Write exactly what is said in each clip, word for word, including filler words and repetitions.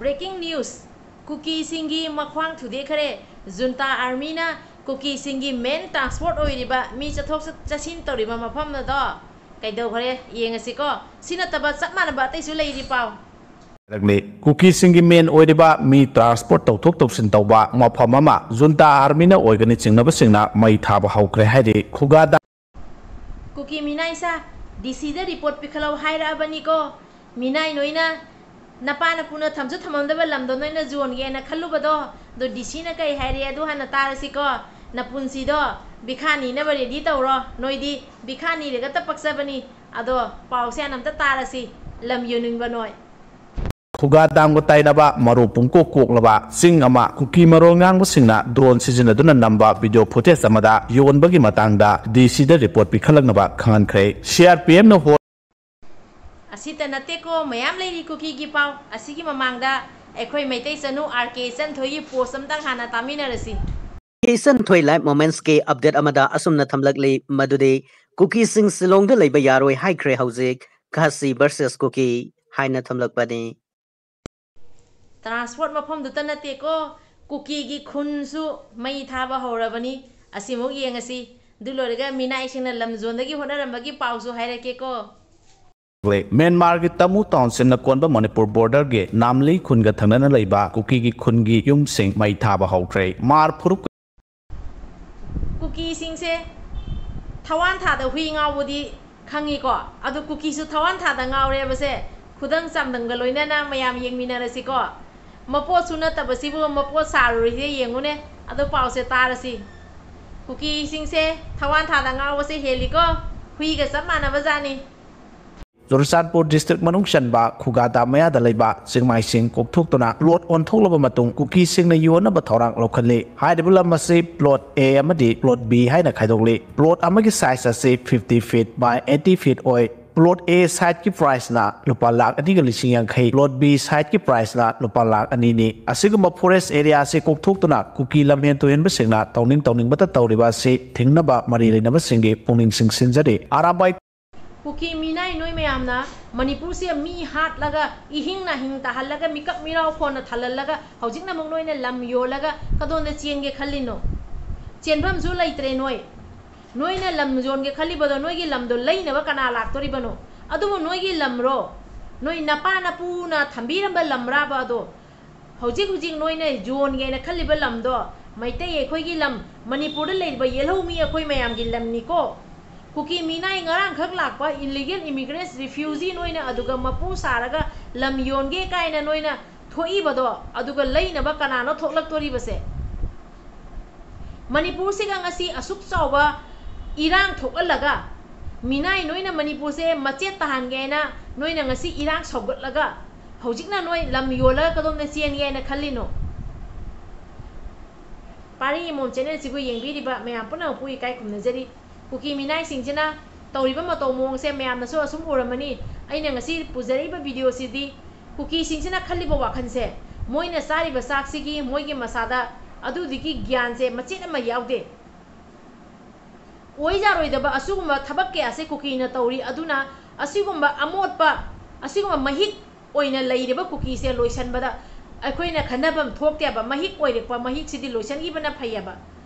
Breaking news, ꯀꯨꯀꯤꯁꯤꯡꯒꯤ ꯃꯈ꯭ꯋꯥꯡ ꯊꯨꯗꯦꯛꯈꯔꯦ꯫ ꯖꯨꯟꯇꯥ ꯑꯥꯔꯃꯤꯅ ꯀꯨꯀꯤꯁꯤꯡꯒꯤ ꯃꯦꯟ transport ꯑꯣꯏꯔꯤꯕ ꯃꯤ ꯆꯠꯊꯣꯛ ꯆꯠꯁꯤꯟ ꯇꯧꯔꯤꯕ ꯃꯐꯝ ꯑꯗꯣ ꯀꯩꯗꯧꯈꯔꯦ ꯌꯦꯡꯉꯁꯤꯀꯣ꯫ ꯁꯤ ꯅꯠꯇꯕ ꯆꯞ ꯃꯥꯟꯅꯕ ꯑꯇꯩꯁꯨ ꯂꯩꯔꯤ ꯄꯥꯎ꯫ ꯀꯨꯀꯤꯁꯤꯡꯒꯤ ꯃꯦꯟ ꯑꯣꯏꯔꯤꯕ ꯃꯤ ꯇ꯭ꯔꯥꯟꯁꯄꯣꯔꯠ ꯇꯧꯊꯣꯛ ꯇꯧꯁꯤꯟ ꯇꯧꯕ ꯃꯐꯝ ꯑꯃ ꯖꯨꯟꯇꯥ ꯑꯥꯔꯃꯤꯅ ꯑꯣꯏꯒꯅꯤ ꯆꯤꯡꯅꯕꯁꯤꯡꯅ ꯃꯩ ꯊꯥꯕ ꯍꯧꯈ꯭ꯔꯦ ꯍꯥꯏꯔꯤ꯫ ꯈꯨꯒꯥꯗꯥ ꯀꯨꯀꯤ ꯃꯤꯅꯥꯏꯁꯥ, ꯗꯤ ꯁꯤꯗ ꯔꯤꯄꯣꯔꯠ ꯄꯤꯈꯠꯂꯧ ꯍꯥꯏꯔꯛꯑꯕꯅꯤꯀꯣ꯫ ꯃꯤꯅꯥꯏ ꯅꯣꯏꯅ ꯅꯄꯥ ꯅꯄꯨꯅ ꯊꯝꯁꯨ ꯊꯝꯃꯝꯗꯕ ꯂꯝꯗꯣ ꯅꯣꯏꯅ ꯌꯣꯟꯒꯦꯅ ꯈꯜꯂꯨꯕꯗꯣ, ꯑꯗꯣ ꯗꯤ ꯁꯤꯅ ꯀꯩ ꯍꯥꯏꯔꯦ ꯑꯗꯨ ꯍꯥꯟꯅ ꯇꯥꯔꯁꯤꯀꯣ꯫ ꯅꯄꯨꯟꯁꯤꯗꯣ ꯕꯤꯈꯥ ꯅꯤꯅꯕ ꯔꯦꯗꯤ ꯇꯧꯔꯣ꯫ ꯅꯣꯏꯗꯤ ꯕꯤꯈꯥ ꯅꯤꯔꯒꯇ ꯄꯛꯆꯕꯅꯤ꯫ ꯑꯗꯣ ꯄꯥꯎꯁꯦ ꯍꯥꯟꯅ ꯑꯝꯇ ꯇꯥꯔꯁꯤ, ꯂꯝ ꯌꯣꯟꯅꯤꯡꯕ ꯅꯣꯏ꯫ ꯈꯨꯒꯥ ꯗꯥꯝꯒ ꯇꯥꯏꯅꯕ ꯃꯔꯨ ꯄꯨꯡꯀꯣꯛ ꯀꯣꯛꯂꯕ ꯆꯤꯡ ꯑꯃ ꯀꯨꯀꯤ ꯃꯔꯣꯜ ꯉꯥꯡꯕꯁꯤꯡꯅ ꯗ꯭ꯔꯣꯟ ꯁꯤꯖꯤꯟꯅꯗꯨꯅ ꯅꯝꯕ ꯚꯤꯗꯤꯑꯣ ꯐꯨꯇꯦꯖ ꯑꯃꯗ ꯌꯣꯟꯕꯒꯤ ꯃꯇꯥꯡꯗ ꯗꯤ ꯁꯤꯗ ꯔꯤꯄꯣꯔꯠ ꯄꯤꯈꯠꯂꯛꯅꯕ ꯈꯪꯍꯟꯈ꯭ꯔꯦ꯫ ꯁꯤ ꯑꯥꯔ ꯄꯤ ꯑꯦꯐꯅ ꯍꯣ ꯑꯁꯤꯇ ꯅꯠꯇꯦꯀꯣ, ꯃꯌꯥꯝ ꯂꯩꯔꯤ ꯀꯨꯀꯤꯒꯤ ꯄꯥꯎ꯫ ꯑꯁꯤꯒꯤ ꯃꯃꯥꯡꯗ ꯑꯩꯈꯣꯏ ꯃꯩꯇꯩ ꯆꯅꯨ ꯑꯥꯔ ꯀꯦ ꯏꯆꯟꯊꯣꯏꯒꯤ ꯄꯣꯁ ꯑꯝꯇꯪ ꯍꯥꯟꯅ ꯇꯥꯃꯤꯟꯅꯔꯁꯤ꯫ ꯏꯆꯟꯊꯣꯏ ꯂꯥꯏꯐ ꯃꯣꯃꯦꯟꯠꯁꯀꯤ ꯑꯞꯗꯦꯠ ꯑꯃꯗ ꯑꯁꯨꯝꯅ ꯊꯝꯂꯛꯂꯤ ꯃꯗꯨꯗꯤ ꯀꯨꯀꯤꯁꯤꯡ ꯁꯤꯂꯣꯡꯗ ꯂꯩꯕ ꯌꯥꯔꯣꯏ ꯍꯥꯏꯈ꯭ꯔꯦ ꯍꯧꯖꯤꯛ ꯈꯥꯁꯤ ꯚꯔꯁꯦꯁ ꯀꯨꯀꯤ ꯍꯥꯏꯅ ꯊꯝꯂꯛꯄꯅꯤ꯫ ꯇ꯭ꯔꯥꯟꯁꯄꯣꯔꯠ ꯃꯐꯝꯗꯨꯇ ꯅꯠꯇꯦꯀꯣ, ꯀꯨꯀꯤꯒꯤ ꯈꯨꯟꯁꯨ ꯃꯩ ꯊꯥꯕ ꯍꯧꯔꯕꯅꯤ꯫ ꯑꯁꯤꯃꯨꯛ ꯌꯦꯡꯉꯁꯤ꯫ ꯑꯗꯨ ꯂꯣꯏꯔꯒ ꯃꯤꯅꯥꯏꯁꯤꯡꯅ ꯂꯝ ꯌꯣꯟꯗꯒꯤ ꯍꯣꯠꯅꯔꯝꯕꯒꯤ ꯄꯥꯎꯁꯨ ꯍꯥꯏꯔꯛꯀꯦꯀꯣ꯫ ꯃ꯭ꯌꯥꯟꯃꯥꯔꯒꯤ ꯇꯃꯨ ꯇꯥꯎꯟꯁꯤꯞꯅ ꯀꯣꯟꯕ ꯃꯅꯤꯄꯨꯔ ꯕꯣꯔꯗꯔꯒꯤ ꯅꯥꯝꯂꯤ ꯈꯨꯟꯒ ꯊꯪꯅꯅ ꯂꯩꯕ ꯀꯨꯀꯤꯒꯤ ꯈꯨꯟꯒꯤ ꯌꯨꯝꯁꯤꯡ ꯃꯩ ꯊꯥꯕ ꯍꯧꯈ꯭ꯔꯦ꯫ ꯃꯥꯔ ꯐꯨꯔꯨꯞ ꯀꯨꯀꯤꯁꯤꯡꯁꯦ ꯊꯋꯥꯟ ꯊꯥꯗ ꯍꯨꯏ ꯉꯥꯎꯕꯗꯤ ꯈꯪꯉꯤꯀꯣ, ꯑꯗꯨ ꯀꯨꯀꯤꯁꯨ ꯊꯋꯥꯟ ꯊꯥꯗ ꯉꯥꯎꯔꯦ ꯍꯥꯏꯕꯁꯦ ꯈꯨꯗꯝ ꯆꯥꯡꯗꯝꯒ ꯂꯣꯏꯅꯅ ꯃꯌꯥꯝ ꯌꯦꯡꯃꯤꯟꯅꯔꯁꯤꯀꯣ꯫ ꯃꯄꯣꯠꯁꯨ ꯅꯠꯇꯕꯁꯤꯕꯨ ꯃꯄꯣꯠ ꯁꯥꯔꯨꯔꯤꯁꯦ ꯌꯦꯡꯉꯨꯅꯦ꯫ ꯑꯗꯣ ꯄꯥꯎꯁꯦ ꯇꯥꯔꯁꯤ꯫ ꯀꯨꯀꯤꯁꯤꯡꯁꯦ ꯊꯋꯥꯟ ꯊꯥꯗ ꯉꯥꯎꯕꯁꯦ ꯍꯦꯜꯂꯤꯀꯣ, ꯍꯨꯏꯒ ꯆꯞ ꯃꯥꯟꯅꯕ ꯖꯥꯠꯅꯤ꯫ ꯆꯨꯔꯆꯥꯟꯄꯨꯔ ꯗꯤꯁꯇ꯭ꯔꯤꯛ ꯃꯅꯨꯡ ꯆꯟꯕ ꯈꯨꯒꯥ ꯗꯥꯝ ꯃꯌꯥꯗ ꯂꯩꯕ ꯆꯤꯡꯃꯥꯏꯁꯤꯡ ꯀꯣꯛꯊꯣꯛꯇꯨꯅ ꯄ꯭ꯂꯣꯠ ꯑꯣꯟꯊꯣꯛꯂꯕ ꯃꯇꯨꯡ ꯀꯨꯀꯤꯁꯤꯡꯅ ꯌꯣꯟꯅꯕ ꯊꯧꯔꯥꯡ ꯂꯧꯈꯠꯂꯤ꯫ ꯍꯥꯏꯔꯤꯕ ꯂꯝ ꯑꯁꯤ ꯄ꯭ꯂꯣꯠ ꯑꯦ ꯑꯃꯗꯤ ꯄ꯭ꯂꯣꯠ ꯕꯤ ꯍꯥꯏꯅ ꯈꯥꯏꯗꯣꯛꯂꯤ꯫ ꯄ꯭ꯂꯣꯠ ꯑꯃꯒꯤ ꯁꯥꯏꯖ ꯑꯁꯤ fifty feet by eighty feet ꯑꯣꯏ꯫ ꯄ꯭ꯂꯣꯠ ꯑꯦ ꯁꯥꯏꯠꯀꯤ ꯄ꯭ꯔꯥꯏꯁꯅ ꯂꯨꯄꯥ ꯂꯥꯈ ꯑꯅꯤꯒ ꯂꯤꯁꯤꯡ ꯌꯥꯡꯈꯩ, ꯄ꯭ꯂꯣꯠ ꯕꯤ ꯁꯥꯏꯠꯀꯤ ꯄ꯭ꯔꯥꯏꯁꯅ ꯂꯨꯄꯥ ꯂꯥꯈ ꯑꯅꯤꯅꯤ꯫ ꯑꯁꯤꯒꯨꯝꯕ ꯐꯣꯔꯦꯁ ꯑꯦꯔꯤꯌꯥ ꯑꯁꯤ ꯀꯣꯛꯊꯣꯛꯇꯨꯅ ꯀꯨꯀꯤ ꯂꯝꯍꯦꯟ ꯇꯨꯍꯦꯟꯕꯁꯤꯡꯅ ꯇꯧꯅꯤꯡ ꯇꯧꯅꯤꯡꯕꯇ ꯇꯧꯔꯤꯕ ꯑꯁꯤ ꯊꯤꯡꯅꯕ ꯃꯔꯤ ꯂꯩꯅꯕꯁꯤꯡꯒꯤ ꯄꯨꯛꯅꯤꯡ ꯆꯤꯡꯁꯤꯟꯖꯔꯤ꯫ ꯑꯔꯥꯝꯕꯥꯏ ꯀꯨꯀꯤ ꯃꯤꯅꯥꯏ ꯅꯣꯏ ꯃꯌꯥꯝꯅ ꯃꯅꯤꯄꯨꯔꯁꯦ ꯃꯤ ꯍꯥꯠꯂꯒ, ꯏꯍꯤꯡ ꯅꯥꯍꯤꯡ ꯇꯥꯍꯜꯂꯒ, ꯃꯤꯀꯞ ꯃꯤꯔꯥꯎ ꯈꯣꯟꯅ ꯊꯜꯍꯜꯂꯒ, ꯍꯧꯖꯤꯛꯅ ꯑꯃꯨꯛ ꯅꯣꯏꯅ ꯂꯝ ꯌꯣꯜꯂꯒ ꯀꯗꯣꯝꯗ ꯆꯦꯟꯒꯦ ꯈꯜꯂꯤꯅꯣ? ꯆꯦꯟꯐꯝꯁꯨ ꯂꯩꯇ꯭ꯔꯦ ꯅꯣꯏ꯫ ꯅꯣꯏꯅ ꯂꯝ ꯌꯣꯟꯒꯦ ꯈꯜꯂꯤꯕꯗꯣ, ꯅꯣꯏꯒꯤ ꯂꯝꯗꯣ ꯂꯩꯅꯕ ꯀꯅꯥ ꯂꯥꯛꯇꯣꯔꯤꯕꯅꯣ? ꯑꯗꯨꯕꯨ ꯅꯣꯏꯒꯤ ꯂꯝꯔꯣ? ꯅꯣꯏ ꯅꯄꯥ ꯅꯄꯨꯅ ꯊꯝꯕꯤꯔꯝꯕ ꯂꯝꯔꯥꯕ ꯑꯗꯣ? ꯍꯧꯖꯤꯛ ꯍꯧꯖꯤꯛ ꯅꯣꯏꯅ ꯌꯣꯟꯒꯦꯅ ꯈꯜꯂꯤꯕ ꯂꯝꯗꯣ ꯃꯩꯇꯩ ꯑꯩꯈꯣꯏꯒꯤ ꯂꯝ, ꯃꯅꯤꯄꯨꯔꯗ ꯂꯩꯔꯤꯕ ꯌꯦꯜꯍꯧꯃꯤ ꯑꯩꯈꯣꯏ ꯃꯌꯥꯝꯒꯤ ꯂꯝꯅꯤꯀꯣ꯫ ꯀꯨꯀꯤ ꯃꯤꯅꯥꯏ ꯉꯔꯥꯡꯈꯛ ꯂꯥꯛꯄ illegal immigrants, refugee ꯅꯣꯏꯅ ꯑꯗꯨꯒ ꯃꯄꯨ ꯁꯥꯔꯒ ꯂꯝ ꯌꯣꯟꯒꯦ ꯀꯥꯏꯅ ꯅꯣꯏꯅ ꯊꯣꯛꯏꯕꯗꯣ, ꯑꯗꯨꯒ ꯂꯩꯅꯕ ꯀꯅꯥꯅꯣ ꯊꯣꯛꯂꯛꯇꯣꯔꯤꯕꯁꯦ? ꯃꯅꯤꯄꯨꯔꯁꯤꯒ ꯉꯁꯤ ꯑꯁꯨꯛ ꯆꯥꯎꯕ ꯏꯔꯥꯡ ꯊꯣꯛꯍꯜꯂꯒ, ꯃꯤꯅꯥꯏ ꯅꯣꯏꯅ ꯃꯅꯤꯄꯨꯔꯁꯦ ꯃꯆꯦꯠ ꯇꯥꯍꯟꯒꯦꯅ ꯅꯣꯏꯅ ꯉꯁꯤ ꯏꯔꯥꯡ ꯁꯧꯒꯠꯂꯒ, ꯍꯧꯖꯤꯛꯅ ꯅꯣꯏ ꯂꯝ ꯌꯣꯜꯂꯒ ꯀꯗꯣꯝꯗ ꯆꯦꯟꯒꯦ ꯍꯥꯏꯅ ꯈꯜꯂꯤꯅꯣ? ꯄꯥꯔꯤ ꯏꯃꯣꯝ channel ꯁꯤꯕꯨ ꯌꯦꯡꯕꯤꯔꯤꯕ ꯃꯌꯥꯝ ꯄꯨꯝꯅꯃꯛꯄꯨ ꯏꯀꯥꯏ ꯈꯨꯝꯅꯖꯔꯤ꯫ ꯀꯨꯀꯤ ꯃꯤꯅꯥꯏꯁꯤꯡꯁꯤꯅ ꯇꯧꯔꯤꯕ ꯃꯇꯧ ꯃꯑꯣꯡꯁꯦ ꯃꯌꯥꯝꯅꯁꯨ ꯑꯁꯨꯝ ꯎꯔꯝꯃꯅꯤ꯫ ꯑꯩꯅ ꯉꯁꯤ ꯄꯨꯖꯔꯛꯏꯕ video ꯁꯤꯗꯤ ꯀꯨꯀꯤꯁꯤꯡꯁꯤꯅ ꯈꯜꯂꯤꯕ ꯋꯥꯈꯜꯁꯦ, ꯃꯣꯏꯅ ꯆꯥꯔꯤꯕ ꯆꯥꯛꯁꯤꯒꯤ ꯃꯣꯏꯒꯤ ꯃꯁꯥꯗ ꯑꯗꯨꯗꯨꯒꯤ ꯒ꯭ꯌꯥꯟꯁꯦ ꯃꯆꯦꯠ ꯑꯃ ꯌꯥꯎꯗꯦ꯫ ꯑꯣꯏ ꯌꯥꯔꯣꯏꯗꯕ ꯑꯁꯤꯒꯨꯝꯕ ꯊꯕꯛ ꯀꯌꯥꯁꯦ ꯀꯨꯀꯤꯅ ꯇꯧꯔꯤ꯫ ꯑꯗꯨꯅ ꯑꯁꯤꯒꯨꯝꯕ ꯑꯃꯣꯠꯄ, ꯑꯁꯤꯒꯨꯝꯕ ꯃꯍꯤꯛ ꯑꯣꯏꯅ ꯂꯩꯔꯤꯕ ꯀꯨꯀꯤꯁꯦ ꯂꯣꯏꯁꯟꯕꯗ ꯑꯩꯈꯣꯏꯅ ꯈꯟꯅꯐꯝ ꯊꯣꯛꯇꯦꯕ꯫ ꯃꯍꯤꯛ ꯑꯣꯏꯔꯛꯄ ꯃꯍꯤꯛꯁꯤꯗꯤ ꯂꯣꯏꯁꯟꯈꯤꯕꯅ ꯐꯩꯌꯦꯕ꯫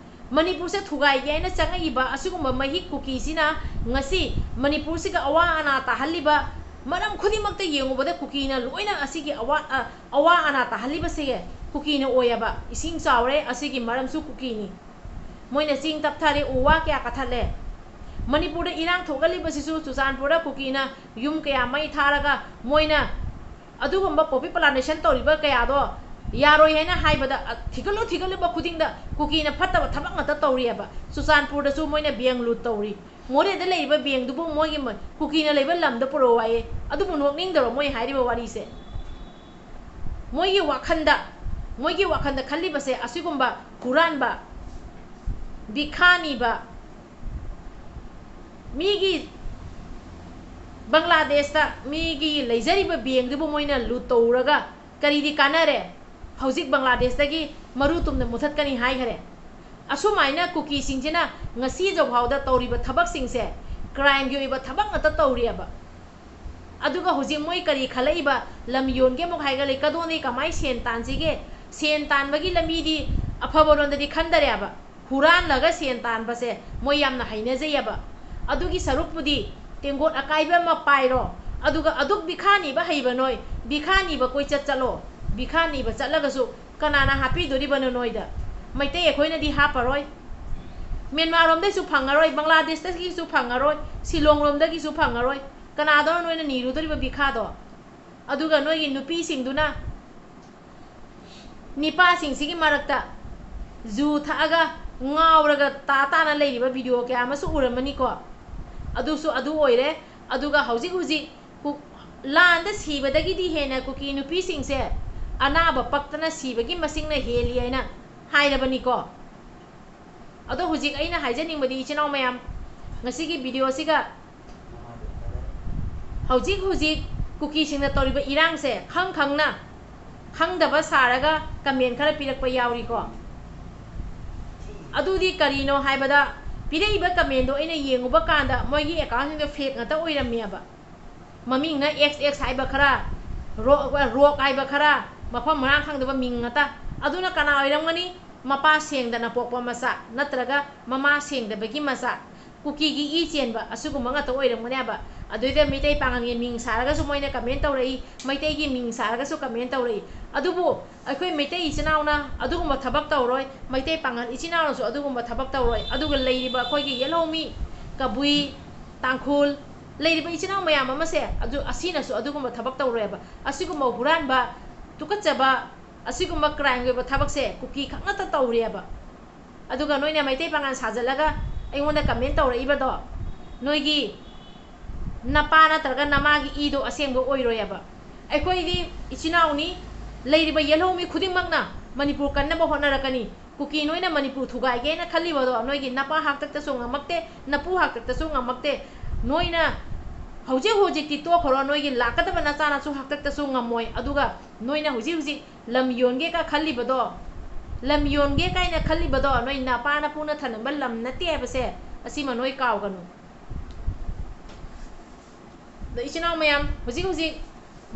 ꯃꯅꯤꯄꯨꯔꯁꯦ ꯊꯨꯒꯥꯏꯒꯦ ꯍꯥꯏꯅ ꯆꯪꯉꯛꯏꯕ ꯑꯁꯤꯒꯨꯝꯕ ꯃꯍꯤꯛ ꯀꯨꯀꯤꯁꯤꯅ ꯉꯁꯤ ꯃꯅꯤꯄꯨꯔꯁꯤꯒ ꯑꯋꯥ ꯑꯅꯥ ꯇꯥꯍꯜꯂꯤꯕ, ꯃꯔꯝ ꯈꯨꯗꯤꯡꯃꯛꯇ ꯌꯦꯡꯉꯨꯕꯗ ꯀꯨꯀꯤꯅ ꯂꯣꯏꯅ ꯑꯁꯤꯒꯤ ꯑꯋꯥ-, ꯑ, ꯑꯋꯥ ꯑꯅꯥ ꯇꯥꯍꯜꯂꯤꯕꯁꯦ ꯀꯨꯀꯤꯅ ꯑꯣꯏꯌꯦꯕ꯫ ꯏꯁꯤꯡ ꯆꯥꯎꯔꯦ, ꯑꯁꯤꯒꯤ ꯃꯔꯝꯁꯨ ꯀꯨꯀꯤꯅꯤ꯫ ꯃꯣꯏꯅ ꯆꯤꯡ ꯇꯞꯊꯔꯦ, ꯎ ꯋꯥ ꯀꯌꯥ ꯀꯛꯊꯠꯂꯦ꯫ ꯃꯅꯤꯄꯨꯔꯗ ꯏꯔꯥꯡ ꯊꯣꯛꯍꯜꯂꯤꯕꯁꯤꯁꯨ ꯆꯨꯔꯆꯥꯟꯄꯨꯔꯗ ꯀꯨꯀꯤꯅ ꯌꯨꯝ ꯀꯌꯥ ꯃꯩ ꯊꯥꯔꯒ ꯃꯣꯏꯅ ꯑꯗꯨꯒꯨꯝꯕ poppy plantation ꯇꯧꯔꯤꯕ ꯀꯌꯥꯗꯣ ꯌꯥꯔꯣꯏ ꯍꯥꯏꯅ ꯍꯥꯏꯕꯗ, ꯑ, ꯊꯤꯒꯠꯂꯨ ꯊꯤꯒꯠꯂꯨꯕ ꯈꯨꯗꯤꯡꯗ ꯀꯨꯀꯤꯅ ꯐꯠꯇꯕ ꯊꯕꯛ ꯉꯥꯛꯇ ꯇꯧꯔꯤꯑꯕ꯫ ꯆꯨꯔꯆꯥꯟꯄꯨꯔꯗꯁꯨ ꯃꯣꯏꯅ bank loot ꯇꯧꯔꯤ꯫ ꯃꯣꯔꯦꯗ ꯂꯩꯔꯤꯕ bankꯗꯨꯕꯨ ꯃꯣꯏꯒꯤ ꯃ-, ꯀꯨꯀꯤꯅ ꯂꯩꯕ ꯂꯝꯗ ꯄꯨꯔꯛꯑꯣ ꯍꯥꯏꯌꯦ꯫ ꯑꯗꯨꯕꯨ ꯅꯣꯛꯅꯤꯡꯗꯔꯣ ꯃꯣꯏ ꯍꯥꯏꯔꯤꯕ ꯋꯥꯔꯤꯁꯦ? ꯃꯣꯏꯒꯤ ꯋꯥꯈꯜꯗ, ꯃꯣꯏꯒꯤ ꯋꯥꯈꯜꯗ ꯈꯜꯂꯤꯕꯁꯦ ꯑꯁꯤꯒꯨꯝꯕ ꯍꯨꯔꯥꯟꯕ, ꯚꯤꯈꯥ ꯅꯤꯕ, ꯃꯤꯒꯤ ꯕꯪꯒ꯭ꯂꯥꯗꯦꯁꯇ ꯃꯤꯒꯤ ꯂꯩꯖꯔꯤꯕ bankꯗꯨꯕꯨ ꯃꯣꯏꯅ loot ꯇꯧꯔꯒ ꯀꯔꯤꯗꯤ ꯀꯥꯟꯅꯔꯦ? ꯍꯧꯖꯤꯛ ꯕꯪꯒ꯭ꯂꯥꯗꯦꯁꯇꯒꯤ ꯃꯔꯨ ꯇꯨꯝꯅ ꯃꯨꯊꯠꯀꯅꯤ ꯍꯥꯏꯈꯔꯦ꯫ ꯑꯁꯨꯃꯥꯏꯅ ꯀꯨꯀꯤꯁꯤꯡꯁꯤꯅ ꯉꯁꯤ ꯐꯥꯎꯗ ꯇꯧꯔꯤꯕ ꯊꯕꯛꯁꯤꯡꯁꯦ ꯀ꯭ꯔꯥꯏꯝꯒꯤ ꯑꯣꯏꯕ ꯊꯕꯛ ꯉꯥꯛꯇ ꯇꯧꯔꯤꯑꯕ꯫ ꯑꯗꯨꯒ ꯍꯧꯖꯤꯛ ꯃꯣꯏ ꯀꯔꯤ ꯈꯜꯂꯛꯏꯕ? ꯂꯝ ꯌꯣꯟꯒꯦ ꯑꯃꯨꯛ ꯍꯥꯏꯒꯠꯂꯛꯏ꯫ ꯀꯗꯣꯝꯗꯒꯤ ꯀꯃꯥꯏꯅ ꯁꯦꯟ ꯇꯥꯟꯁꯤꯒꯦ? ꯁꯦꯟ ꯇꯥꯟꯕꯒꯤ ꯂꯝꯕꯤꯗꯤ ꯑꯐꯕꯔꯣꯝꯗꯗꯤ ꯈꯟꯗꯔꯦꯕ꯫ ꯍꯨꯔꯥꯟꯂꯒ ꯁꯦꯟ ꯇꯥꯟꯕꯁꯦ ꯃꯣꯏ ꯌꯥꯝꯅ ꯍꯩꯅꯖꯩꯑꯕ꯫ ꯑꯗꯨꯒꯤ ꯁꯔꯨꯛꯄꯨꯗꯤ ꯇꯦꯡꯒꯣꯠ ꯑꯀꯥꯏꯕ ꯑꯃ ꯄꯥꯏꯔꯣ, ꯑꯗꯨꯒ ꯑꯗꯨꯛ ꯕꯤꯈꯥ ꯅꯤꯕ ꯍꯩꯕ ꯅꯣꯏ, ꯕꯤꯈꯥ ꯅꯤꯕ ꯀꯣꯏꯆꯠ ꯆꯠꯂꯣ꯫ ꯕꯤꯈꯥ ꯅꯤꯕ ꯆꯠꯂꯒꯁꯨ ꯀꯅꯥꯅ ꯍꯥꯞꯄꯤꯗꯣꯔꯤꯕꯅꯣ ꯅꯣꯏꯗ? ꯃꯩꯇꯩ ꯑꯩꯈꯣꯏꯅꯗꯤ ꯍꯥꯞꯄꯔꯣꯏ꯫ ꯃ꯭ꯌꯥꯟꯃꯥꯔꯔꯣꯝꯗꯩꯁꯨ ꯐꯪꯉꯔꯣꯏ, ꯕꯪꯒ꯭ꯂꯥꯗꯦꯁꯇꯒꯤꯁꯨ ꯐꯪꯉꯔꯣꯏ, ꯁꯤꯂꯣꯡꯂꯣꯝꯗꯒꯤꯁꯨ ꯐꯪꯉꯔꯣꯏ꯫ ꯀꯅꯥꯗꯅꯣ ꯅꯣꯏꯅ ꯅꯤꯔꯨꯗꯣꯔꯤꯕ ꯕꯤꯈꯥꯗꯣ? ꯑꯗꯨꯒ ꯅꯣꯏꯒꯤ ꯅꯨꯄꯤꯁꯤꯡꯗꯨꯅ ꯅꯤꯄꯥꯁꯤꯡꯁꯤꯒꯤ ꯃꯔꯛꯇ ꯖꯨ ꯊꯛꯑꯒ ꯉꯥꯎꯔꯒ ꯇꯥ ꯇꯥꯅ ꯂꯩꯔꯤꯕ ꯚꯤꯗꯤꯑꯣ ꯀꯌꯥ ꯑꯃꯁꯨ ꯎꯔꯝꯃꯅꯤꯀꯣ꯫ ꯑꯗꯨꯁꯨ ꯑꯗꯨ ꯑꯣꯏꯔꯦ꯫ ꯑꯗꯨꯒ ꯍꯧꯖꯤꯛ ꯍꯧꯖꯤꯛ ꯀꯨ-, ꯂꯥꯟꯗ ꯁꯤꯕꯗꯒꯤꯗꯤ ꯍꯦꯟꯅ ꯀꯨꯀꯤ ꯅꯨꯄꯤꯁꯤꯡꯁꯦ ꯑꯅꯥꯕ ꯄꯛꯇꯅ ꯁꯤꯕꯒꯤ ꯃꯁꯤꯡꯅ ꯍꯦꯜꯂꯤ ꯍꯥꯏꯅ ꯍꯥꯏꯔꯕꯅꯤꯀꯣ꯫ ꯑꯗꯣ ꯍꯧꯖꯤꯛ ꯑꯩꯅ ꯍꯥꯏꯖꯅꯤꯡꯕꯗꯤ, ꯏꯆꯤꯟ ꯏꯅꯥꯎ ꯃꯌꯥꯝ, ꯉꯁꯤꯒꯤ ꯚꯤꯗꯤꯑꯣꯁꯤꯒ ꯍꯧꯖꯤꯛ ꯍꯧꯖꯤꯛ ꯀꯨꯀꯤꯁꯤꯡꯅ ꯇꯧꯔꯤꯕ ꯏꯔꯥꯡꯁꯦ ꯈꯪ ꯈꯪꯅ, ꯈꯪꯗꯕ ꯁꯥꯔꯒ ꯀꯃꯦꯟ ꯈꯔ ꯄꯤꯔꯛꯄ ꯌꯥꯎꯔꯤꯀꯣ꯫ ꯑꯗꯨꯗꯤ ꯀꯔꯤꯅꯣ ꯍꯥꯏꯕꯗ, ꯄꯤꯔꯛꯏꯕ ꯀꯃꯦꯟꯗꯣ ꯑꯩꯅ ꯌꯦꯡꯉꯨꯕ ꯀꯥꯟꯗ ꯃꯣꯏꯒꯤ ꯑꯦꯀꯥꯎꯟꯁꯤꯡꯗꯣ ꯐꯦꯛ ꯉꯥꯛꯇ ꯑꯣꯏꯔꯝꯃꯦꯕ꯫ ꯃꯃꯤꯡꯅ ꯑꯦꯛꯁ ꯑꯦꯛꯁ ꯍꯥꯏꯕ ꯈꯔ, ꯔꯣꯛ, ꯔꯣꯛ ꯍꯥꯏꯕ ꯈꯔ, ꯃꯐꯝ ꯃꯔꯥꯡ ꯈꯪꯗꯕ ꯃꯤꯡ ꯉꯥꯛꯇ꯫ ꯑꯗꯨꯅ ꯀꯅꯥ ꯑꯣꯏꯔꯝꯒꯅꯤ? ꯃꯄꯥ ꯁꯦꯡꯗꯅ ꯄꯣꯛꯄ ꯃꯆꯥ ꯅꯠꯇ꯭ꯔꯒ ꯃꯃꯥ ꯁꯦꯡꯗꯕꯒꯤ ꯃꯆꯥ꯫ ꯀꯨꯀꯤꯒꯤ ꯏ ꯆꯦꯟꯕ ꯑꯁꯤꯒꯨꯝꯕ ꯉꯥꯛꯇ ꯑꯣꯏꯔꯝꯒꯅꯦꯕ꯫ ꯑꯗꯨꯏꯗ ꯃꯩꯇꯩ ꯄꯥꯉꯜꯒꯤ ꯃꯤꯡ ꯁꯥꯔꯒꯁꯨ ꯃꯣꯏꯅ ꯀꯃꯦꯟ ꯇꯧꯔꯛꯏ, ꯃꯩꯇꯩꯒꯤ ꯃꯤꯡ ꯁꯥꯔꯒꯁꯨ ꯀꯃꯦꯟ ꯇꯧꯔꯛꯏ꯫ ꯑꯗꯨꯕꯨ ꯑꯩꯈꯣꯏ ꯃꯩꯇꯩ ꯏꯆꯤꯟ ꯏꯅꯥꯎꯅ ꯑꯗꯨꯒꯨꯝꯕ ꯊꯕꯛ ꯇꯧꯔꯣꯏ, ꯃꯩꯇꯩ ꯄꯥꯉꯜ ꯏꯆꯤꯟ ꯏꯅꯥꯎꯅꯁꯨ ꯑꯗꯨꯒꯨꯝꯕ ꯊꯕꯛ ꯇꯧꯔꯣꯏ꯫ ꯑꯗꯨꯒ ꯂꯩꯔꯤꯕ ꯑꯩꯈꯣꯏꯒꯤ ꯌꯦꯜꯍꯧꯃꯤ, ꯀꯕꯨꯏ, ꯇꯥꯡꯈꯨꯜ, ꯂꯩꯔꯤꯕ ꯏꯆꯤꯟ ꯏꯅꯥꯎ ꯃꯌꯥꯝ ꯑꯃꯁꯦ ꯑꯗꯨ, ꯑꯁꯤꯅꯁꯨ ꯑꯗꯨꯒꯨꯝꯕ ꯊꯕꯛ ꯇꯧꯔꯣꯏꯕ꯫ ꯑꯁꯤꯒꯨꯝꯕ ꯍꯨꯔꯥꯟꯕ, ꯇꯨꯀꯠꯆꯕ, ꯑꯁꯤꯒꯨꯝꯕ ꯀ꯭ꯔꯥꯏꯝꯒꯤ ꯑꯣꯏꯕ ꯊꯕꯛꯁꯦ ꯀꯨꯀꯤ ꯈꯛ ꯅꯠꯇ ꯇꯧꯔꯦꯕ꯫ ꯑꯗꯨꯒ ꯅꯣꯏꯅ ꯃꯩꯇꯩ ꯄꯥꯉꯜ ꯁꯥꯖꯜꯂꯒ ꯑꯩꯉꯣꯟꯗ ꯀꯃꯦꯟ ꯇꯧꯔꯛꯏꯕꯗꯣ, ꯅꯣꯏꯒꯤ ꯅꯄꯥ ꯅꯠꯇ꯭ꯔꯒ ꯅꯃꯥꯒꯤ ꯏꯗꯣ ꯑꯁꯦꯡꯕ ꯑꯣꯏꯔꯣꯏꯑꯕ꯫ ꯑꯩꯈꯣꯏꯗꯤ ꯏꯆꯤꯟ ꯏꯅꯥꯎꯅꯤ, ꯂꯩꯔꯤꯕ ꯌꯦꯜꯍꯧꯃꯤ ꯈꯨꯗꯤꯡꯃꯛꯅ ꯃꯅꯤꯄꯨꯔ ꯀꯟꯅꯕ ꯍꯣꯠꯅꯔꯛꯀꯅꯤ꯫ ꯀꯨꯀꯤ ꯅꯣꯏꯅ ꯃꯅꯤꯄꯨꯔ ꯊꯨꯒꯥꯏꯒꯦꯅ ꯈꯜꯂꯤꯕꯗꯣ ꯅꯣꯏꯒꯤ ꯅꯄꯥ ꯍꯥꯛꯇꯛꯇꯁꯨ ꯉꯝꯃꯛꯇꯦ, ꯅꯄꯨ ꯍꯥꯛꯇꯛꯇꯁꯨ ꯉꯝꯃꯛꯇꯦ꯫ ꯅꯣꯏꯅ ꯍꯧꯖꯤꯛ ꯍꯧꯖꯤꯛꯇꯤ ꯇꯣꯛꯈ꯭ꯔꯣ, ꯅꯣꯏꯒꯤ ꯂꯥꯛꯀꯗꯕ ꯅꯆꯥꯅꯁꯨ ꯍꯥꯛꯇꯛꯇꯁꯨ ꯉꯝꯃꯣꯏ꯫ ꯑꯗꯨꯒ ꯅꯣꯏꯅ ꯍꯧꯖꯤꯛ ꯍꯧꯖꯤꯛ ꯂꯝ ꯌꯣꯟꯒꯦ ꯀ ꯈꯜꯂꯤꯕꯗꯣ, ꯂꯝ ꯌꯣꯟꯒꯦ ꯀꯥꯏꯅ ꯈꯜꯂꯤꯕꯗꯣ ꯅꯣꯏ ꯅꯄꯥ ꯅꯄꯨꯅ ꯊꯅꯝꯕ ꯂꯝ ꯅꯠꯇꯦ ꯍꯥꯏꯕꯁꯦ ꯑꯁꯤꯃ ꯅꯣꯏ ꯀꯥꯎꯒꯅꯨ꯫ ꯑꯗꯣ ꯏꯆꯤꯟ ꯏꯅꯥꯎ ꯃꯌꯥꯝ, ꯍꯧꯖꯤꯛ ꯍꯧꯖꯤꯛ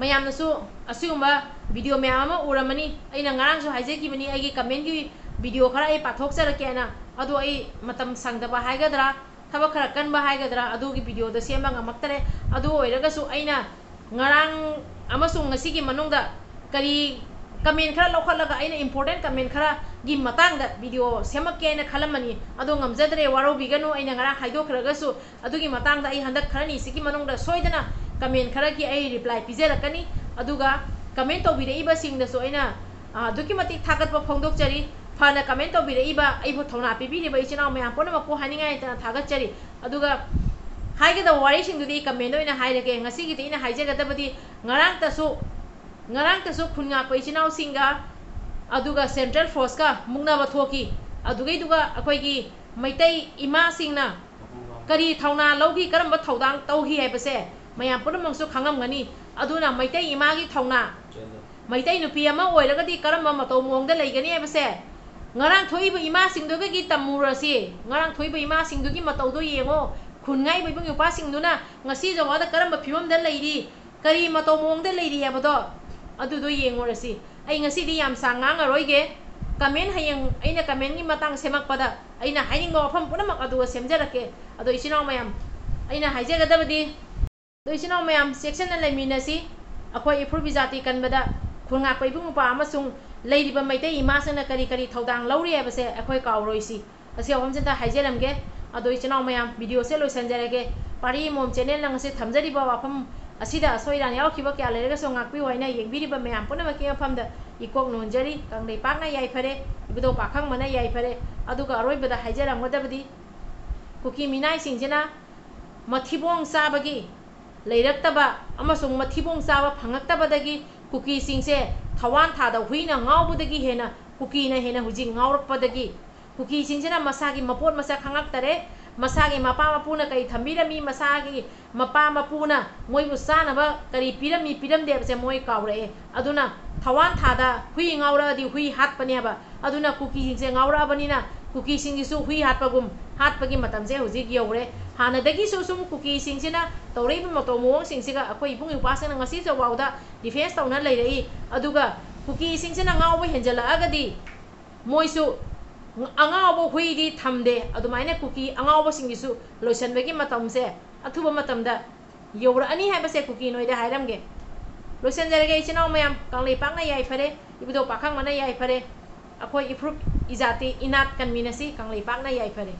ꯃꯌꯥꯝꯅꯁꯨ ꯑꯁꯤꯒꯨꯝꯕ video ꯃꯌꯥꯝ ꯑꯃ ꯎꯔꯝꯃꯅꯤ꯫ ꯑꯩꯅ ꯉꯔꯥꯡꯁꯨ ꯍꯥꯏꯖꯈꯤꯕꯅꯤ, ꯑꯩꯒꯤ commentꯀꯤ video ꯈꯔ ꯑꯩ ꯄꯥꯊꯣꯛꯆꯔꯛꯀꯦꯅ, ꯑꯗꯣ ꯑꯩ ꯃꯇꯝ ꯁꯪꯗꯕ ꯍꯥꯏꯒꯗ꯭ꯔꯥ, ꯊꯕꯛ ꯈꯔ ꯀꯟꯕ ꯍꯥꯏꯒꯗ꯭ꯔꯥ, ꯑꯗꯨꯒꯤ videoꯗꯣ ꯁꯦꯝꯕ ꯉꯝꯃꯛꯇꯔꯦ꯫ ꯑꯗꯨ ꯑꯣꯏꯔꯒꯁꯨ ꯑꯩꯅ ꯉꯔꯥꯡ ꯑꯃꯁꯨꯡ ꯉꯁꯤꯒꯤ ꯃꯅꯨꯡꯗ ꯀꯔꯤ comment ꯈꯔ ꯂꯧꯈꯠꯂꯒ ꯑꯩꯅ important comment ꯈꯔꯒꯤ ꯃꯇꯥꯡꯗ video ꯁꯦꯝꯃꯛꯀꯦ ꯍꯥꯏꯅ ꯈꯜꯂꯝꯕꯅꯤ꯫ ꯑꯗꯣ ꯉꯝꯖꯗ꯭ꯔꯦ, ꯋꯥꯔꯧꯕꯤꯒꯅꯨ꯫ ꯑꯩꯅ ꯉꯔꯥꯡ ꯍꯥꯏꯗꯣꯛꯈ꯭ꯔꯒꯁꯨ ꯑꯗꯨꯒꯤ ꯃꯇꯥꯡꯗ ꯑꯩ ꯍꯟꯗꯛ ꯈꯔꯅꯤꯁꯤꯒꯤ ꯃꯅꯨꯡꯗ ꯁꯣꯏꯗꯅ comment ꯈꯔꯒꯤ ꯑꯩ reply ꯄꯤꯖꯔꯛꯀꯅꯤ꯫ ꯑꯗꯨꯒ comment ꯇꯧꯕꯤꯔꯛꯏꯕꯁꯤꯡꯗꯁꯨ ꯑꯩꯅ, ꯑ, ꯑꯗꯨꯛꯀꯤ ꯃꯇꯤꯛ ꯊꯥꯒꯠꯄ ꯐꯣꯡꯗꯣꯛꯆꯔꯤ꯫ ꯐꯅ comment ꯇꯧꯕꯤꯔꯛꯏꯕ, ꯑꯩꯕꯨ ꯊꯧꯅꯥ ꯄꯤꯕꯤꯔꯤꯕ ꯏꯆꯤꯟ ꯏꯅꯥꯎ ꯃꯌꯥꯝ ꯄꯨꯝꯅꯃꯛꯄꯨ ꯍꯥꯏꯅꯤꯡꯉꯥꯏ ꯂꯩꯇꯅ ꯊꯥꯒꯠꯆꯔꯤ꯫ ꯑꯗꯨꯒ ꯍꯥꯏꯒꯗꯕ ꯋꯥꯔꯤꯁꯤꯡꯗꯨꯗꯤ commentꯗ ꯑꯣꯏꯅ ꯍꯥꯏꯔꯒꯦ꯫ ꯉꯁꯤꯒꯤꯗꯤ ꯑꯩꯅ ꯍꯥꯏꯖꯒꯗꯕꯗꯤ, ꯉꯔꯥꯡꯇꯁꯨ, ꯉꯔꯥꯡꯇꯁꯨ ꯈꯨꯟ ꯉꯥꯛꯄ ꯏꯆꯤꯟ ꯏꯅꯥꯎꯁꯤꯡꯒ ꯑꯗꯨꯒ central forceꯀ ꯃꯨꯛꯅꯕ ꯊꯣꯛꯈꯤ꯫ ꯑꯗꯨꯒꯩꯗꯨꯒ ꯑꯩꯈꯣꯏꯒꯤ ꯃꯩꯇꯩ ꯏꯃꯥꯁꯤꯡꯅ ꯀꯔꯤ ꯊꯧꯅꯥ ꯂꯧꯈꯤ, ꯀꯔꯝꯕ ꯊꯧꯗꯥꯡ ꯇꯧꯈꯤ ꯍꯥꯏꯕꯁꯦ ꯃꯌꯥꯝ ꯄꯨꯝꯅꯃꯛꯁꯨ ꯈꯪꯉꯝꯒꯅꯤ꯫ ꯑꯗꯨꯅ ꯃꯩꯇꯩ ꯏꯃꯥꯒꯤ ꯊꯧꯅꯥ, ꯃꯩꯇꯩ ꯅꯨꯄꯤ ꯑꯃ ꯑꯣꯏꯔꯒꯗꯤ ꯀꯔꯝꯕ ꯃꯇꯧ ꯃꯑꯣꯡꯗ ꯂꯩꯒꯅꯤ ꯍꯥꯏꯕꯁꯦ ꯉꯔꯥꯡ ꯊꯣꯛꯏꯕ ꯏꯃꯥꯁꯤꯡꯗꯨꯗꯒꯤ ꯇꯝꯃꯨꯔꯁꯤ꯫ ꯉꯔꯥꯡ ꯊꯣꯛꯏꯕ ꯏꯃꯥꯁꯤꯡꯗꯨꯒꯤ ꯃꯇꯧꯗꯣ ꯌꯦꯡꯉꯣ꯫ ꯈꯨꯟ ꯉꯥꯛꯏꯕ ꯏꯕꯨꯡ ꯏꯄ꯭ꯋꯥꯁꯤꯡꯗꯨꯅ ꯉꯁꯤ ꯖꯒꯥꯗ ꯀꯔꯝꯕ ꯐꯤꯕꯝꯗ ꯂꯩꯔꯤ, ꯀꯔꯤ ꯃꯇꯧ ꯃꯑꯣꯡꯗ ꯂꯩꯔꯤ ꯍꯥꯏꯕꯗꯣ ꯑꯗꯨꯗꯣ ꯌꯦꯡꯉꯨꯔꯁꯤ꯫ ꯑꯩ ꯉꯁꯤꯗꯤ ꯌꯥꯝ ꯁꯥꯡ ꯉꯥꯡꯉꯔꯣꯏꯒꯦ꯫ Comment ꯍꯌꯦꯡ ꯑꯩꯅ commentꯀꯤ ꯃꯇꯥꯡ ꯁꯦꯝꯃꯛꯄꯗ ꯑꯩꯅ ꯍꯥꯏꯅꯤꯡꯕ ꯋꯥꯐꯝ ꯄꯨꯝꯅꯃꯛ ꯑꯗꯨꯒ ꯁꯦꯝꯖꯔꯛꯀꯦ꯫ ꯑꯗꯣ ꯏꯆꯤꯟ ꯏꯅꯥꯎ ꯃꯌꯥꯝ, ꯑꯩꯅ ꯍꯥꯏꯖꯒꯗꯕꯗꯤ, ꯑꯗꯣ ꯏꯆꯤꯟ ꯏꯅꯥꯎ ꯃꯌꯥꯝ, ꯆꯦꯛꯁꯤꯟꯅ ꯂꯩꯃꯤꯟꯅꯁꯤ꯫ ꯑꯩꯈꯣꯏ ꯏꯐꯨꯔꯨꯞ ꯏꯖꯥꯇꯤ ꯀꯟꯕꯗ ꯈꯨꯟ ꯉꯥꯛꯄ ꯏꯕꯨꯡ ꯏꯄ꯭ꯋꯥ ꯑꯃꯁꯨꯡ ꯂꯩꯔꯤꯕ ꯃꯩꯇꯩ ꯏꯃꯥꯁꯤꯡꯅ ꯀꯔꯤ ꯀꯔꯤ ꯊꯧꯗꯥꯡ ꯂꯧꯔꯤ ꯍꯥꯏꯕꯁꯦ ꯑꯩꯈꯣꯏ ꯀꯥꯎꯔꯣꯏꯁꯤ꯫ ꯑꯁꯤ ꯋꯥꯐꯝꯁꯤꯗ ꯍꯥꯏꯖꯔꯝꯒꯦ꯫ ꯑꯗꯣ ꯏꯆꯤꯟ ꯏꯅꯥꯎ ꯃꯌꯥꯝ, videoꯁꯦ ꯂꯣꯏꯁꯤꯟꯖꯔꯒꯦ꯫ ꯄꯥꯔꯤ ꯑꯃꯣꯝ channelꯅ ꯉꯁꯤ ꯊꯝꯖꯔꯤꯕ ꯋꯥꯐꯝ ꯑꯁꯤꯗ ꯑꯁꯣꯏ ꯑꯔꯥꯟ ꯌꯥꯎꯈꯤꯕ ꯀꯌꯥ ꯂꯩꯔꯒꯁꯨ ꯉꯥꯛꯄꯤꯌꯨ ꯍꯥꯏꯅ ꯌꯦꯡꯕꯤꯔꯤꯕ ꯃꯌꯥꯝ ꯄꯨꯝꯅꯃꯛꯀꯤ ꯃꯐꯝꯗ ꯏꯀꯣꯛ ꯅꯣꯟꯖꯔꯤ꯫ ꯀꯪꯂꯩꯄꯥꯛꯅ ꯌꯥꯏꯐꯔꯦ, ꯏꯕꯨꯙꯧ ꯄꯥꯈꯪꯕꯅ ꯌꯥꯏꯐꯔꯦ꯫ ꯑꯗꯨꯒ ꯑꯔꯣꯏꯕꯗ ꯍꯥꯏꯖꯔꯝꯒꯗꯕꯗꯤ, ꯀꯨꯀꯤ ꯃꯤꯅꯥꯏꯁꯤꯡꯁꯤꯅ ꯃꯊꯤꯕꯣꯡ ꯆꯥꯕꯒꯤ, ꯂꯩꯔꯛꯇꯕ ꯑꯃꯁꯨꯡ ꯃꯊꯤꯕꯣꯡ ꯆꯥꯕ ꯐꯪꯉꯛꯇꯕꯗꯒꯤ ꯀꯨꯀꯤꯁꯤꯡꯁꯦ ꯊꯋꯥꯟ ꯊꯥꯗ ꯍꯨꯏꯅ ꯉꯥꯎꯕꯗꯒꯤ ꯍꯦꯟꯅ ꯀꯨꯀꯤꯅ ꯍꯦꯟꯅ ꯍꯧꯖꯤꯛ ꯉꯥꯎꯔꯛꯄꯗꯒꯤ, ꯀꯨꯀꯤꯁꯤꯡꯁꯤꯅ ꯃꯁꯥꯒꯤ ꯃꯄꯣꯠ ꯃꯁꯛ ꯈꯪꯉꯛꯇꯔꯦ꯫ ꯃꯁꯥꯒꯤ ꯃꯄꯥ ꯃꯄꯨꯅ ꯀꯔꯤ ꯊꯝꯕꯤꯔꯝꯃꯤ, ꯃꯁꯥꯒꯤ ꯃꯄꯥ ꯃꯄꯨꯅ ꯃꯣꯏꯕꯨ ꯆꯥꯅꯕ ꯀꯔꯤ ꯄꯤꯔꯝꯃꯤ, ꯄꯤꯔꯝꯗꯦ ꯍꯥꯏꯕꯁꯦ ꯃꯣꯏ ꯀꯥꯎꯔꯛꯑꯦ꯫ ꯑꯗꯨꯅ ꯊꯋꯥꯟ ꯊꯥꯗ ꯍꯨꯏ ꯉꯥꯎꯔꯛꯑꯗꯤ ꯍꯨꯏ ꯍꯥꯠꯄꯅꯦꯕ꯫ ꯑꯗꯨꯅ ꯀꯨꯀꯤꯁꯤꯡꯁꯦ ꯉꯥꯎꯔꯛꯑꯕꯅꯤꯅ ꯀꯨꯀꯤꯁꯤꯡꯁꯤꯁꯨ ꯍꯨꯏ ꯍꯥꯠꯄꯒꯨꯝ ꯍꯥꯠꯄꯒꯤ ꯃꯇꯝꯁꯦ ꯍꯧꯖꯤꯛ ꯌꯧꯔꯦ꯫ ꯍꯥꯟꯅꯗꯒꯤꯁꯨ ꯁꯨꯝ ꯀꯨꯀꯤꯁꯤꯡꯁꯤꯅ ꯇꯧꯔꯛꯏꯕ ꯃꯇꯧ ꯃꯑꯣꯡꯁꯤꯡꯁꯤꯒ ꯑꯩꯈꯣꯏ ꯏꯕꯨꯡ ꯏꯄ꯭ꯋꯥꯁꯤꯡꯅ ꯉꯁꯤ ꯐꯥꯎꯕꯗ defence ꯇꯧꯅ ꯂꯩꯔꯛꯏ꯫ ꯑꯗꯨꯒ ꯀꯨꯀꯤꯁꯤꯡꯁꯤꯅ ꯉꯥꯎꯕ ꯍꯦꯟꯖꯜꯂꯛꯑꯒꯗꯤ ꯃꯣꯏꯁꯨ ꯑꯉꯥꯎꯕ ꯍꯨꯏꯗꯤ ꯊꯝꯗꯦ, ꯑꯗꯨꯃꯥꯏꯅ ꯀꯨꯀꯤ ꯑꯉꯥꯎꯕꯁꯤꯡꯒꯤꯁꯨ ꯂꯣꯏꯁꯤꯟꯕꯒꯤ ꯃꯇꯝꯁꯦ ꯑꯊꯨꯕ ꯃꯇꯝꯗ ꯌꯧꯔꯛꯑꯅꯤ ꯍꯥꯏꯕꯁꯦ ꯀꯨꯀꯤ ꯅꯣꯏꯗ ꯍꯥꯏꯔꯝꯒꯦ꯫ ꯂꯣꯏꯁꯤꯟꯖꯔꯒꯦ ꯏꯆꯤꯟ ꯏꯅꯥꯎ ꯃꯌꯥꯝ, ꯀꯪꯂꯩꯄꯥꯛꯅ ꯌꯥꯏꯐꯔꯦ, ꯏꯕꯨꯙꯧ ꯄꯥꯈꯪꯕꯅ ꯌꯥꯏꯐꯔꯦ, ꯑꯩꯈꯣꯏ ꯏꯐ꯭ꯔꯨꯞ ꯏꯖꯥꯇꯤ ꯏꯅꯥꯠ ꯀꯟꯃꯤꯟꯅꯁꯤ, ꯀꯪꯂꯩꯄꯥꯛꯅ ꯌꯥꯏꯐꯔꯦ꯫